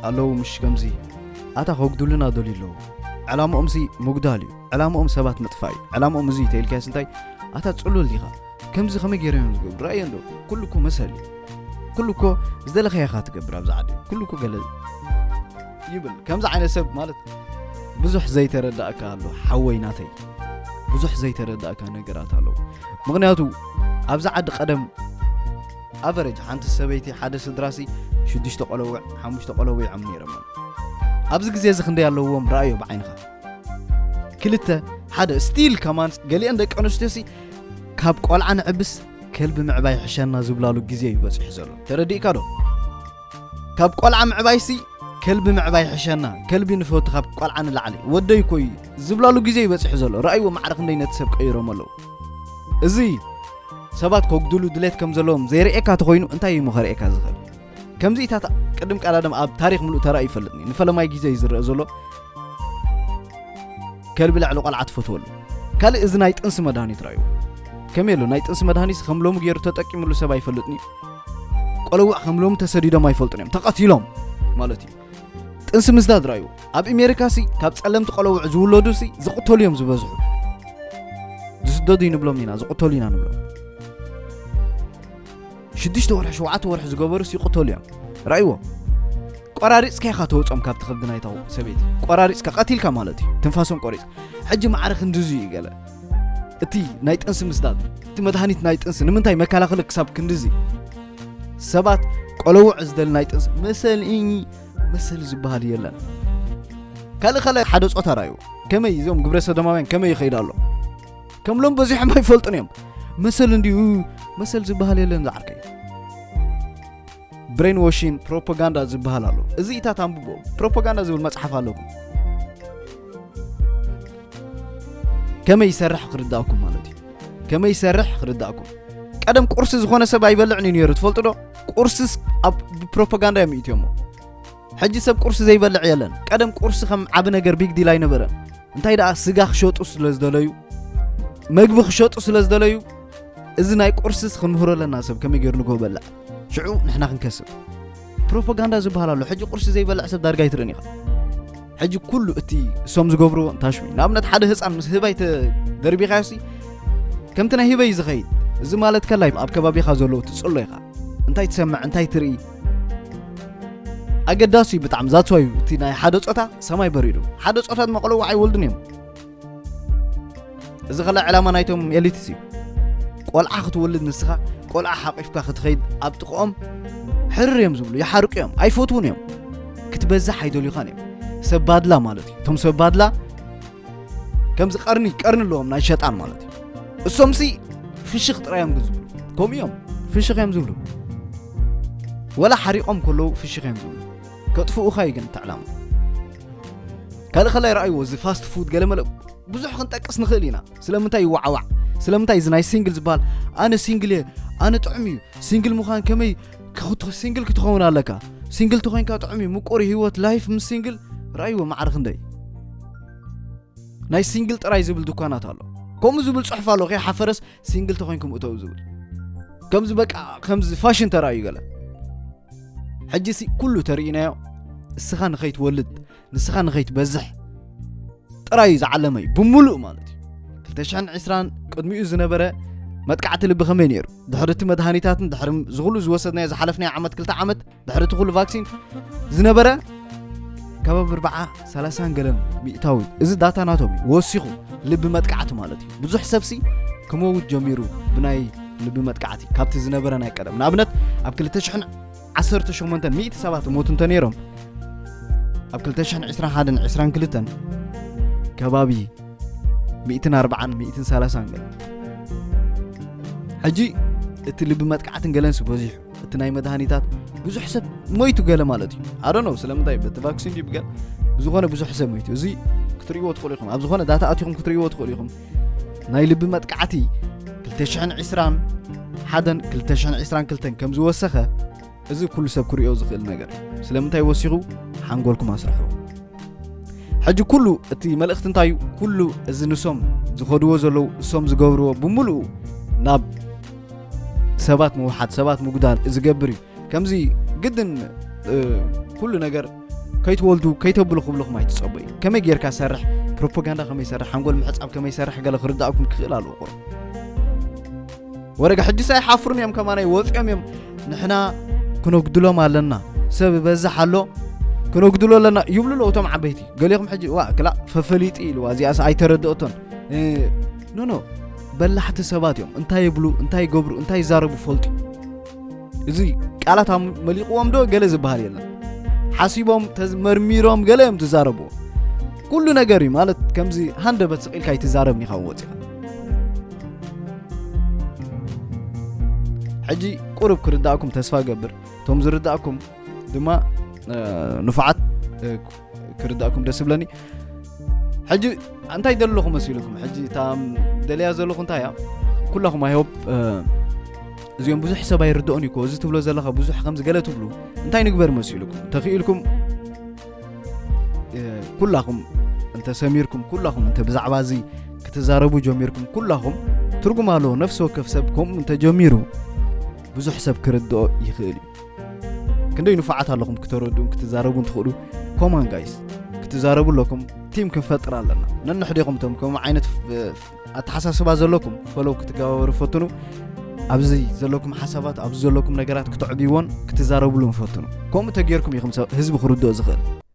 ኣለዉ፣ ምሽ ከምዚ ኣታ ከጉድሉና ደልዩ ኣለዉ። ዕላምኦም ሲ ምጉዳል እዩ። ዕላምኦም ሰባት ምጥፋእ እዩ። ዕላምኦም እዚ ተይልካስ እንታይ ኣታ ጽሉል ዲኻ? ከምዚ ከመይ ገይሮም እዮም ዝገብሩ? ራእዮ እንዶ ኩሉ እኮ መሰል እዩ። ኩሉ እኮ ዝደለኻዮ ኢኻ ትገብር ኣብዛ ዓዲ። ኩሉ እኮ ገለ ይብል። ከምዚ ዓይነት ሰብ ማለት ብዙሕ ዘይተረዳእካ ኣሎ ሓወይ ናተይ። ብዙሕ ዘይተረዳእካ ነገራት ኣለዉ። ምኽንያቱ ኣብዛ ዓዲ ቀደም ኣቨሬጅ ሓንቲ ሰበይቲ ሓደ ስድራሲ ሽዱሽተ ቆለውዕ ሓሙሽተ ቆለውዕ እዮም ነይሮም። ኣብዚ ግዜ እዚ ክንደይ ኣለዎም? ረኣዮ ብዓይንኻ። ክልተ ሓደ ስቲል ከማን ገሊአን ደቂ ኣንስትዮሲ ካብ ቆልዓ ንዕብስ ከልቢ ምዕባይ ሕሸና ዝብላሉ ግዜ እዩ በፂሑ ዘሎ። ተረዲእካ ዶ? ካብ ቆልዓ ምዕባይሲ ከልቢ ምዕባይ ሕሸና፣ ከልቢ ንፈቱ ካብ ቆልዓ ንላዕሊ፣ ወደይ ኮይ ዝብላሉ ግዜ እዩ በፂሑ ዘሎ። ረኣይዎ ማዕረ ክንደይ ነቲ ሰብ ቀይሮም ኣለዉ። እዚ ሰባት ከጉድሉ ድሌት ከም ዘለዎም ዘይርእየካ ተኾይኑ እንታይ እዩ ከርእየካ ዝኽእል? ከምዚኢታት ቅድም ቀዳድም ኣብ ታሪኽ ምሉእ ተራእዩ ይፈልጥኒ። ንፈለማይ ግዜ እዩ ዝረአ ዘሎ። ከልቢ ልዕሊ ቆልዓ ትፈትወሉ። ካልእ እዚ ናይ ጥንሲ መድሃኒት ራእዩ። ከመይ ኣሎ ናይ ጥንሲ መድሃኒት ከም ሎሚ ገይሩ ተጠቂምሉ ሰብ ኣይፈልጥን እዩ። ቆለውዕ ከም ሎሚ ተሰዲዶም ኣይፈልጡን እዮም። ተቐቲሎም ማለት እዩ። ጥንሲ ምስዳድ ራእዩ። ኣብ ኣሜሪካ ሲ ካብ ጸለምቲ ቆለውዕ ዝውለዱ ሲ ዝቕተሉ እዮም ዝበዝሑ። ዝስደዱ ይንብሎም ኢና፣ ዝቕተሉ ኢና ንብሎም። ሽዱሽተ ወርሒ፣ ሸውዓተ ወርሒ ዝገበሩ ሲ ይቕተሉ እዮም። ራእይዎ። ቆራሪጽካ ኢኻ ተወጾም ካብቲ ከብዲ ናይታ ሰበይቲ። ቆራሪጽካ፣ ቀቲልካ ማለት እዩ። ትንፋሶም ቆሪጽ። ሕጂ ማዕረ ክንድዚ እዩ ገለ። እቲ ናይ ጥንሲ ምስዳድ፣ እቲ መድሃኒት ናይ ጥንሲ ንምንታይ መከላኸሊ ክሳብ ክንድዚ? ሰባት ቆለውዕ ዝደሊ ናይ ጥንሲ መሰል እኝ፣ መሰል ዝበሃል የለን። ካልእ ካልእ ሓደ ጾታ ራእዩ። ከመይ እዞም ግብረ ሰዶማውያን ከመይ ይኸይድ ኣሎ? ከም ሎም በዚሖም ኣይፈልጡን እዮም። መሰል እንዲሁ መሰል ዝበሃል የለን ዝዓርከይ። ብሬን ዎሺን ፕሮፓጋንዳ ዝበሃል ኣሎ። እዚ ኢታት ኣንብቦ። ፕሮፓጋንዳ ዝብል መጽሓፍ ኣለኩም። ከመይ ይሰርሕ ክርዳእኩም ማለት እዩ። ከመይ ይሰርሕ ክርዳእኩም። ቀደም ቁርሲ ዝኾነ ሰብ ኣይበልዕን እዩ ነይሩ፣ ትፈልጡ ዶ? ቁርስስ ኣብ ፕሮፓጋንዳ እዮም ይእትዮሞ። ሕጂ ሰብ ቁርሲ ዘይበልዕ የለን። ቀደም ቁርሲ ከም ዓቢ ነገር ቢግ ዲል ኣይነበረን። እንታይ ደኣ ስጋ ክሸጡ ስለ ዝደለዩ፣ መግቢ ክሸጡ ስለ ዝደለዩ፣ እዚ ናይ ቁርስስ ክንምህሮ ኣለና ሰብ ከመይ ገይሩ ንግሆ በልዕ። ሽዑ ንሕና ክንከስብ። ፕሮፓጋንዳ ዝበሃል ኣሎ። ሕጂ ቁርሲ ዘይበልዕ ሰብ ዳርጋ ኣይትርእን ኢኻ። ሕጂ ኩሉ እቲ እሶም ዝገብርዎ እንታሽሙ እዩ። ንኣብነት ሓደ ህፃን ምስ ህባይ ተደርቢኻዮሲ ከምቲ ናይ ህበይ ዝኸይድ። እዚ ማለት ከላይ ኣብ ከባቢኻ ዘለዉ ትጽሎ ኢኻ። እንታይ ትሰምዕ፣ እንታይ ትርኢ? ኣገዳሲ እዩ ብጣዕሚ። ዛትስ ዋይ እቲ ናይ ሓደ ጾታ ሰማይ በሪዱ። ሓደ ጾታ ድማ ቆለውዕ ኣይወልዱን እዮም። እዚ ኸላ ዕላማ ናይቶም ኤሊትስ እዩ። ቆልዓ ክትወልድ ንስኻ ቆልዓ ሓቂፍካ ክትኸይድ ኣብ ጥቕኦም ሕርር እዮም ዝብሉ፣ ይሓርቁ እዮም፣ ኣይፈትዉን እዮም። ክትበዝሕ ኣይደልዩኻን እዮም። ሰብ ባድላ ማለት እዩ። እቶም ሰብ ባድላ ከምዚ ቀርኒ፣ ቀርኒ ኣለዎም ናይ ሸጣን ማለት እዩ። እሶምሲ ፍሽኽ ጥራይ እዮም ግን ዝብሉ። ከምኡ እዮም፣ ፍሽኽ እዮም ዝብሉ። ወላ ሓሪቖም ከለዉ ፍሽኽ እዮም ዝብሉ። ከጥፍኡኻ እዩ ግን እቲ ዕላማ። ካልእ ካልእ ይረኣይዎ፣ እዚ ፋስት ፉድ ገለ መለ ብዙሕ ክንጠቅስ ንኽእል ኢና። ስለምንታይ ይወዓዋዕ? ስለምንታይ እዚ ናይ ሲንግል ዝበሃል? ኣነ ሲንግል እየ፣ ኣነ ጥዑም እዩ። ሲንግል ምዃን ከመይ ክኽት-፣ ሲንግል ክትኸውን ኣለካ? ሲንግል ተኾይንካ ጥዑም እዩ፣ ምቁር እዩ ህይወት፣ ላይፍ ምስ ሲንግል። ረኣይዎ ማዕረ ክንደይ ናይ ሲንግል ጥራይ ዝብል ድኳናት ኣሎ። ከምኡ ዝብል ጽሑፍ ኣሎ፣ ከይሓፈረስ ሲንግል ተኾይንኩም እተው ዝብል። ከምዚ በቃ፣ ከምዚ ፋሽን ተራእዩ ገለ። ሕጂ ሲ ኩሉ ተርእይናዮ፣ እስኻ ንኸይትወልድ፣ ንስኻ ንኸይትበዝሕ ጥራይ እዩ ዝዓለመ እዩ፣ ብምሉእ ማለት እዩ። ክልተ ሽሕን ዕስራን ቅድሚኡ ዝነበረ መጥቃዕቲ ልቢ ከመይ ነይሩ? ድሕሪ እቲ መድሃኒታትን ድሕሪ ዝኹሉ ዝወሰድናዮ ዝሓለፍናዮ ዓመት፣ ክልተ ዓመት፣ ድሕሪ እቲ ኩሉ ቫክሲን ዝነበረ ከባቢ ኣርብዓ፣ ሰላሳን ገለን ሚእታዊ። እዚ ዳታ ናቶም እዩ፣ ወሲኹ ልቢ መጥቃዕቲ ማለት እዩ። ብዙሕ ሰብሲ ክመውት ጀሚሩ ብናይ ልቢ መጥቃዕቲ ካብቲ ዝነበረ ናይ ቀደም። ንኣብነት ኣብ ክልተ ሽሕን ዓሰርተ ሸሞንተን ሚእቲ ሰባት ሞቱ እንተ ነይሮም፣ ኣብ ክልተ ሽሕን ዕስራን ሓደን ዕስራን ክልተን ከባቢ ሚእትን ኣርብዓን ሚእትን ሰላሳን ገለ። ሕጂ እቲ ልቢ መጥቃዕትን ገለንስ በዚሑ፣ እቲ ናይ መድሃኒታት ብዙሕ ሰብ ሞይቱ ገለ ማለት እዩ። I don't know ስለምንታይ፣ በቲ ቫክሲን ድዩ ብገለ፣ ብዝኾነ ብዙሕ ሰብ ሞይቱ። እዚ ክትርእይዎ ትኽእሉ ኢኹም፣ ኣብ ዝኾነ ዳታ ኣቲኹም ክትርእይዎ ትኽእሉ ኢኹም። ናይ ልቢ መጥቃዕቲ ክልተ ሽሕን ዕስራን ሓደን ክልተ ሽሕን ዕስራን ክልተን ከም ዝወሰኸ እዚ ኩሉ ሰብ ክርእዮ ዝኽእል ነገር እዩ። ስለምንታይ ወሲኹ? ሓንጎልኩም ኣስርሑ። ሕጂ ኩሉ እቲ መልእኽቲ እንታይ እዩ? ኩሉ እዚ ንሶም ዝኸድዎ ዘለዉ፣ እሶም ዝገብርዎ ብምሉኡ ናብ ሰባት ምውሓድ፣ ሰባት ምጉዳል ዝገብር እዩ። ከምዚ ግድን፣ እ፣ ኩሉ ነገር ከይትወልዱ ከይተብሉ ክብልኹም ኣይትጸበዩ። ከመይ ጌርካ ሰርሕ፣ ፕሮፓጋንዳ ከመይ ሰርሕ፣ ሓንጎል ምሕጻብ ከመይ ሰርሕ ገለ ክርዳእኩም ክኽእል ኣለዎ። ቁሩብ ወረጋ ሕጂ ሳይሓፍሩን እዮም፣ ከማናይ ወፂኦም እዮም። ንሕና ክነጉድሎም ኣለና፣ ሰብ በዛሕ ኣሎ፣ ክነጉድሎ ኣለና ይብሉ ኣለዉ እቶም ዓበይቲ። ገሊኹም ሕጂ ዋ ክላ ፈፈሊጢ ኢልዋ፣ እዚኣስ ኣይተረድኦቶን። ኖ ኖ፣ በላሕቲ ሰባት እዮም። እንታይ ይብሉ፣ እንታይ ይገብሩ፣ እንታይ ይዛረቡ ፈልጡ። እዚ ቃላት ኣም- መሊቕዎም ዶ ገለ ዝበሃል የለን። ሓሲቦም ተዝ- መርሚሮም ገለ እዮም ዝዛረብዎ። ኩሉ ነገር እዩ ማለት ከምዚ ሃንደበት ስቕ ኢልካ ኣይትዛረብን ኢኻ ወፂኻ። ሕጂ ቁሩብ ክርዳእኩም ተስፋ ገብር። እቶም ዝርዳእኩም ድማ ንፉዓት ክርዳእኩም ደስ ይብለኒ። ሕጂ እንታይ ዘለኹም መሲልኩም? ሕጂ እታ ደልያ ዘለኹ እንታይ እያ? ኩላኹም ኣይሆፕ እዚኦም ብዙሕ ሰብ ኣይርድኦን እዩ እኮ፣ እዚ ትብሎ ዘለኻ ብዙሕ ከምዚ ገለ ትብሉ። እንታይ ንግበር መሲልኩም? ተኽኢልኩም ኩላኹም እንተሰሚርኩም፣ ኩላኹም እንተ ብዛዕባ እዚ ክትዛረቡ ጀሚርኩም፣ ኩላኹም ትርጉም ኣለዎ። ነፍሲ ወከፍ ሰብ ከምኡ እንተጀሚሩ ብዙሕ ሰብ ክርድኦ ይኽእል እዩ። ክንደይ ንፉዓት ኣለኹም ክተረድኡን ክትዛረቡን ትኽእሉ። ኮማን ጋይስ ክትዛረቡ ኣለኩም። ቲም ክንፈጥር ኣለና። ነንሕዴኹም እቶም ከምኡ ዓይነት ኣተሓሳስባ ዘለኩም ፈለው ክትገባበሩ ፈትኑ። ኣብዚ ዘለኩም ሓሳባት፣ ኣብዚ ዘለኩም ነገራት ክትዕብይዎን ክትዛረቡሉን ፈትኑ። ከምኡ ተጌርኩም ኢኹም ሰብ- ህዝቢ ክርድኦ ዝኽእል።